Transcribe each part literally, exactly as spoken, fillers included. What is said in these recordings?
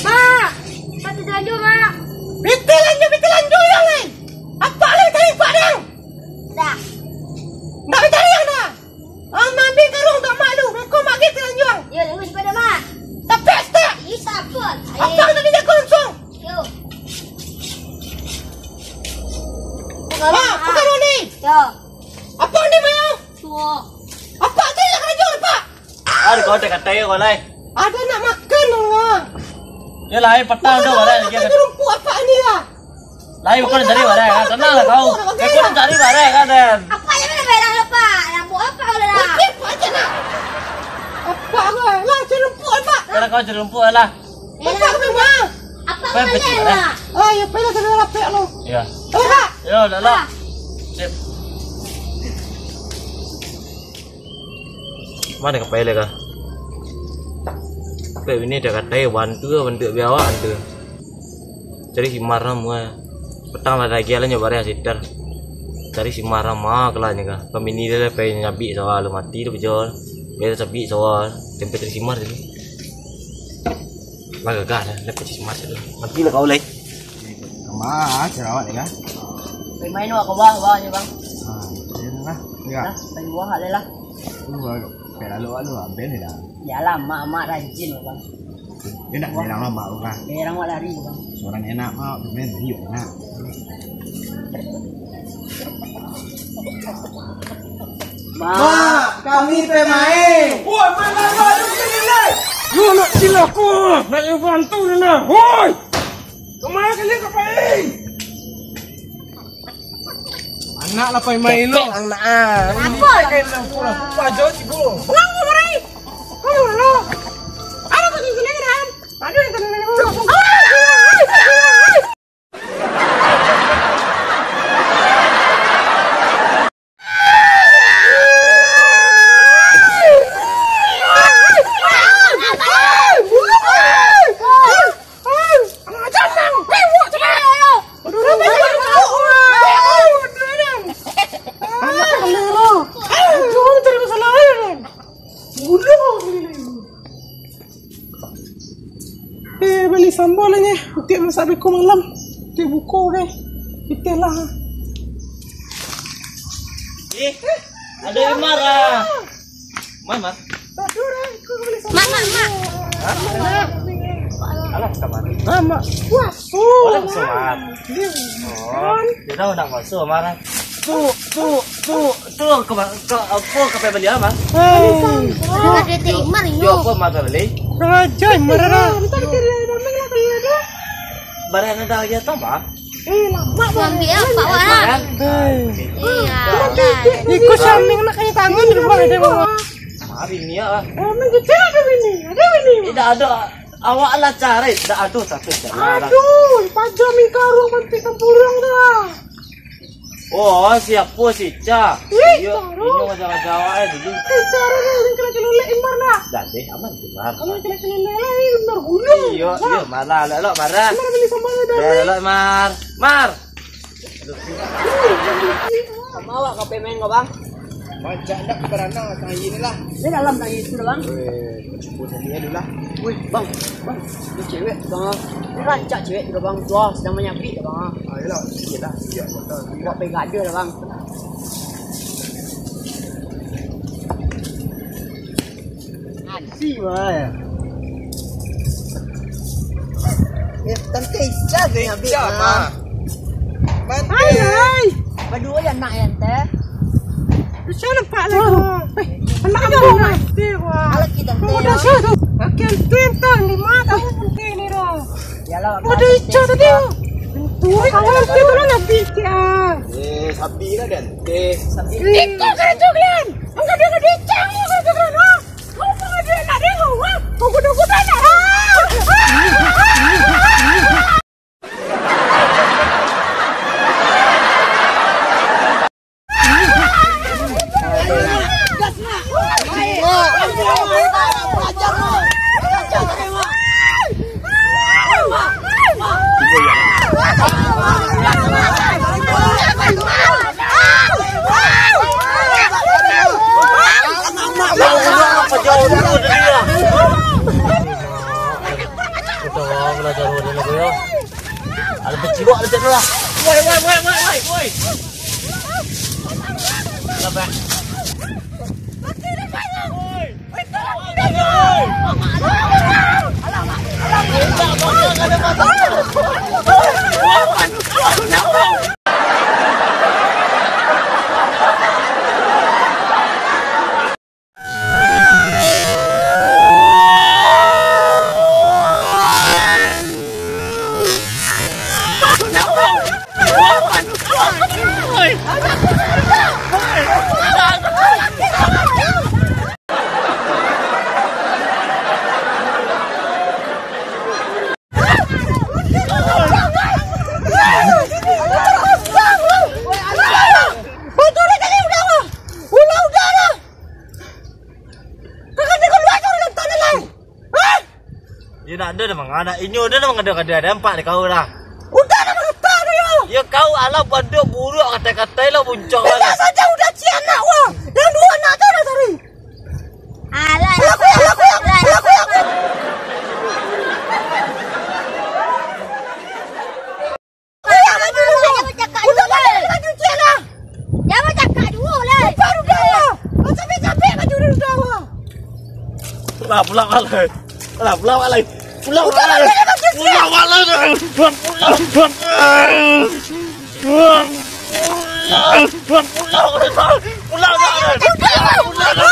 Mak, mak, telanjur, Mak. Pitih lanjur, pitih lanjur, yang lain. Apak lai cari apak dang? Dah. Ndak dicari yang dah. Ah, maambiak karuang untuak mak lu. Beko mak gek telanjur. Yo, tunggu sepeda, Mak. Tapi stek. Ih, sapun. Apak tadi jago langsung. Yo. Mak, bukan ni. Yo. Apak ni, Mak. Suo. Apak tu yang kerja, Pak. Aduh, kau teh katai kau lai. Ada nak makan, Mak. Ya, lai, patang tu, barang lagi. Ada rumput apa ni, ya? Lai, bukan cari barang, kan? Tenanglah kau. Aku nak cari barang, kan, Den? Apa yang mana barang, Pak? Rambut apa, ulah dah? Apa aja nak? Apa, Mak? Lah, cari rumput, Pak. Kalau kau cari rumput, lah. Apa, Mak? Apa, Mak? Apa, Mak? Oh, ya, pergi ke dalam lapik lu. Ya. Eh, Pak. Ya, dah lah. Sip. Mano ka pai lai ka? Kok bini dah katai, bantu, bantu biawak tu. Cari si Mar lah mua. Patang lah lagi lah nyo bareh sitar. Cari si Mar lah mua kelah nyo ka. Pambini dia lah pai nyabik sawah lu mati tu bejol. Biasa sabik sawah. Tempat cari si Mar tu. Lah gagah dah, dapat si Mar tu. Mati lah kau lai. Kama, sarawak ni kan? Main-main wak ka bawah, bawah nyo, Bang. Ah, iya lah. Iya. Dah, main bawah lah lah. Lu, kayak lalu, lalu, ambil ni dah. Yalah, mak, mak rajin, Bang. Dia nak menyerang mak lu kan? Menyerang wak lari, Bang. Seorang enak, mak, main, iya, enak. Mak, kami pe main. Woi, main apa lu sini, Lai? Lu nak cilako, nak bantu ni nah. Woi! Kemana kalian ka pai? Anak lah pai main lu. Kepek anak ah. Apa? Pakai lampu lah. Pajo cibo. Pulang lu marai. Kamu lah. Ada kau susun lagi dah. Ada yang tenang. Eh, bali sambal lah ni. Utik masak beko malam. Utik buko deh. Pitih lah. Eh, ada yang marah. Mak, mak. Mak, mak, mak. Hah? Alah, sama ni. Mak, mak. Puaso. Oh, langsung, mak. Dia Oh, dia tahu nak puaso, mak. Tu, tu, tu, tu, ke, ke, apa, ke bali apa? Hei. Ada teh Imar, yo. Yo, apa, mak, bali? Kurang ajar, Imar, dah. Barang ada lagi tambah? Eh, lama. Ambil apa, wak, lah? Kan? Hei. Iya. Ikut sambil nak kena tangan di rumah dia, Bang. Hari ni, ya. Eh, main kecil ada bini, ada bini. Tidak ada. Awak lah cari, tidak ada satu jalan. Aduh, pajam mingkaruang pantik tempurung tu lah. Oh, siapa si Ica? Ih, iyo, Ica, inyo raja-raja awak, eh, dulu. Eh, Ica, Ica, Ica, Ica, Ica, Ica, Ica, Ica, Ica. Dah deh, aman tu, Mar. Kamu Ica, Ica, Ica, Ica, Ica, Ica, Ica, Ica. Iyo, iyo, malah, elok, elok, marah. Mar, bali sambal dah, Mar. Elok, Mar. Mar. Sama awak ka pai main ko, Bang? Macam ndak beranang lah, tang aia ni lah. Ni dalam tang aia tu dah, Bang. Weh, cuba cari aia dulu lah. Weh, Bang, Bang, ni cewek tu, Bang. Ni rancak cewek tu dah, Bang. Tu ah, sadang manyabik dah, Bang, ah. Ah, iyolah, sikit lah, sikit lah. Buat pegadai dah, Bang. Ansi, wah. Ya, tante Ica tu yang ambil, Ica, ah. Mah. Hai, hai. Badua je anak yang teh. Bisa nampak lah. Oh. Eh, anak abang mati, wah. Kalau kita teh, udah sih tu. Makin pintar, lima tahun penting ni, dah. Yalah, udah Ica tadi. Tu, kawan kita lah nak pikir. Eh, sapi lah dan. Eh, sapi. Iko kerja kalian. Angkat dia ke dicang, angkat dia ke dicang, ah. Kau pengajian nak dengar, wah. Kau kuda-kuda nak. Ah! Buat lecet dulu lah. Woi, woi, woi, woi, woi, woi. Sabar. Inyo ndak ado doh mangana, inyo ado doh mangada-kada, nampak dek kau lah. Udah lah mangata tu yo. Yo kau alah badok buruak katai-katai lah buncang lah. Indak sajo udah ciek anak wah. Yang duo anak tu dah tadi. Alah, alah, alah, alah, alah. Udah bacakak juo lah. Jangan bacakak juo lah. Baru dah lah. Macam-macam baju dia dah lah. Pulang, pulang, pulang. Pulang, pulang, pulang. Pulang, pulang, pulang. Pulang, pulang, pulang. Pulang, pulang, pulang. Pulang, pulang,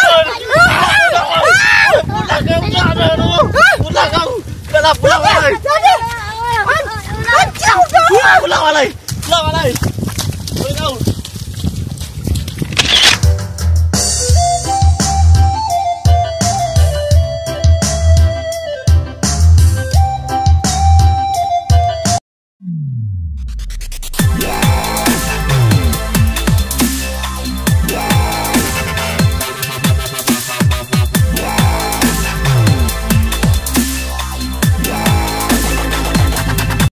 pulang.